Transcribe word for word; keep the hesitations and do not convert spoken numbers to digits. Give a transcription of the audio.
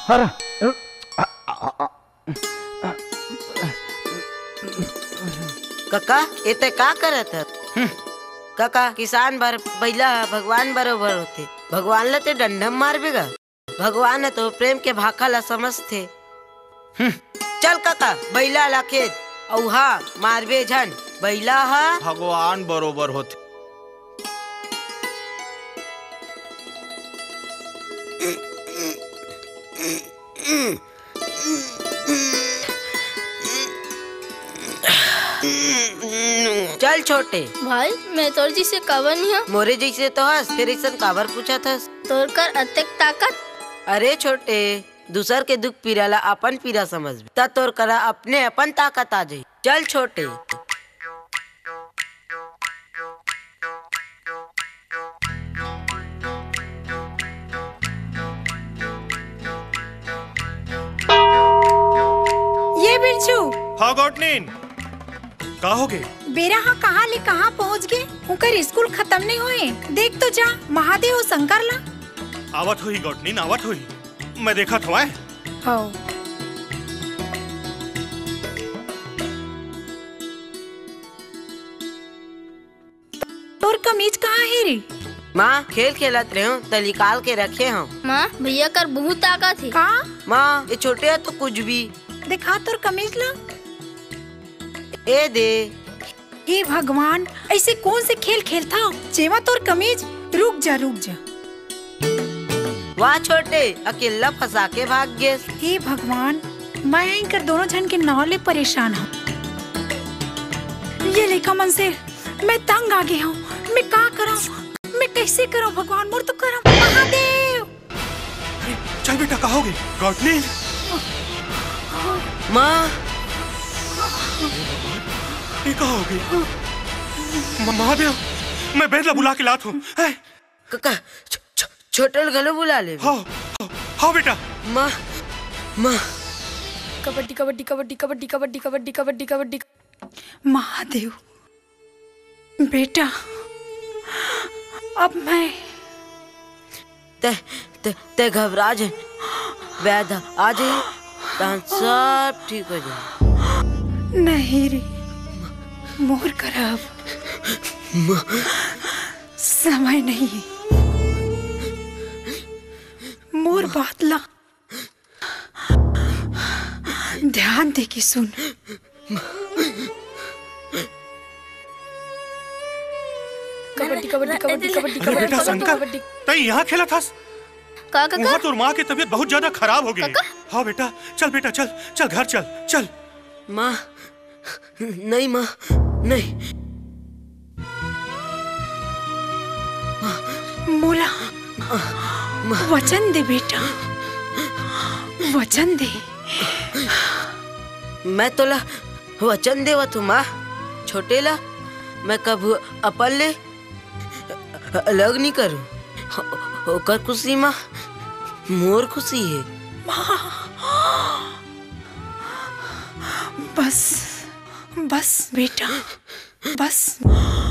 हर, आ, आ, आ, कका, ए तै का करत हस? हम्म। कका, किसान बर बइला ह भगवान बरोबर होथे। भगवान ल तै डंडा म मारबे गा। भगवान ह तो प्रेम के भाखा ल समझथे। हम्म। चल कका, बइला ला खेद, अउ हाँ, मारबे झन, बइला ह भगवान बरोबर होथे। चल छोटे। भाई, मैं तोर जइसे काबर नहीं हूँ? मोरे जइसे तो हस, फेर अइसन काबर पूछत हस? तोर कर अतेक ताकत? अरे छोटे, दूसर के दुख पीरा ला अपन पीरा समझबे, त तोर करा अपने अपन ताकत आ जाही। चल छोटे। ये बिरछू। हाँ गौटलीन, का होगे? बेरा ह कहाँ ले कहाँ पहुँच गे? उकर स्कूल खतम नइ होए। देख तो जा, महादेव अउ शंकर ला। आवत होही गौटलीन, आवत होही। मैं देखत हवं। हव। तोर कमीज कहाँ हे रे? माँ, खेल खेलत रहेंव, त निकाल के रखे हंव। माँ, भैया कर बहुत ताकत हे। का? माँ, ये छोटे ह तो कुछ भी। देखा तोर कमीज ला। ए दे। हे भगवान, अइसे कोन से खेल खेलथव, जेमा तोर कमीज? रुक जा, रुक जा। वाह छोटे, अकेल्ला फंसा के भाग गेस। हे भगवान, मैं इनकर दोनों झन के नाव ले परेशान हंव। ये लइका मन से मैं तंग आ गे हंव। मैं का करंव? मैं कइसे करंव भगवान? मोर तो करम महादेव। अरे, चल बेटा, का होगे? गौटलीन? माँ। ये का होगे? म-, महादेव, मैं बैद ला बुला के लात हंव। हैं? कका, छ-, छ-, छोटे ल घलो बुला ले। हाँ, हाँ, हाँ बेटा। माँ, माँ। कबड्डी, कबड्डी, कबड्डी, कबड्डी, कबड्डी, कबड्डी, कबड्डी, कबड्डी। महादेव, बेटा, अब मैं तै, तै, तै घबरा झन। बैद आ जाही, तहन सब ठीक हो जाही। नहीं रे, मोर करा अब माँ। समय नहीं हे। मोर बात ला ध्यान दे के सुन। कबड्डी, कबड्डी, कबड्डी, कबड्डी, अरे बेटा कबड्डी, शंकर, कबड्डी। तैं यहाँ खेलत हस? का, काका? वहाँ तोर माँ के तबीयत बहुत ज्यादा खराब हो गई है। काका? हाँ बेटा, चल बेटा, चल, चल घर चल, चल। माँ, नहीं माँ, नहीं। मोला माँ। वचन दे बेटा, वचन दे। मैं तोला वचन देवत हूँ माँ, छोटे ला मैं कभू अपन ले अलग नहीं करूँ। ओकर खुशी माँ मोर खुशी है। माँ, बस, बस बेटा, बस।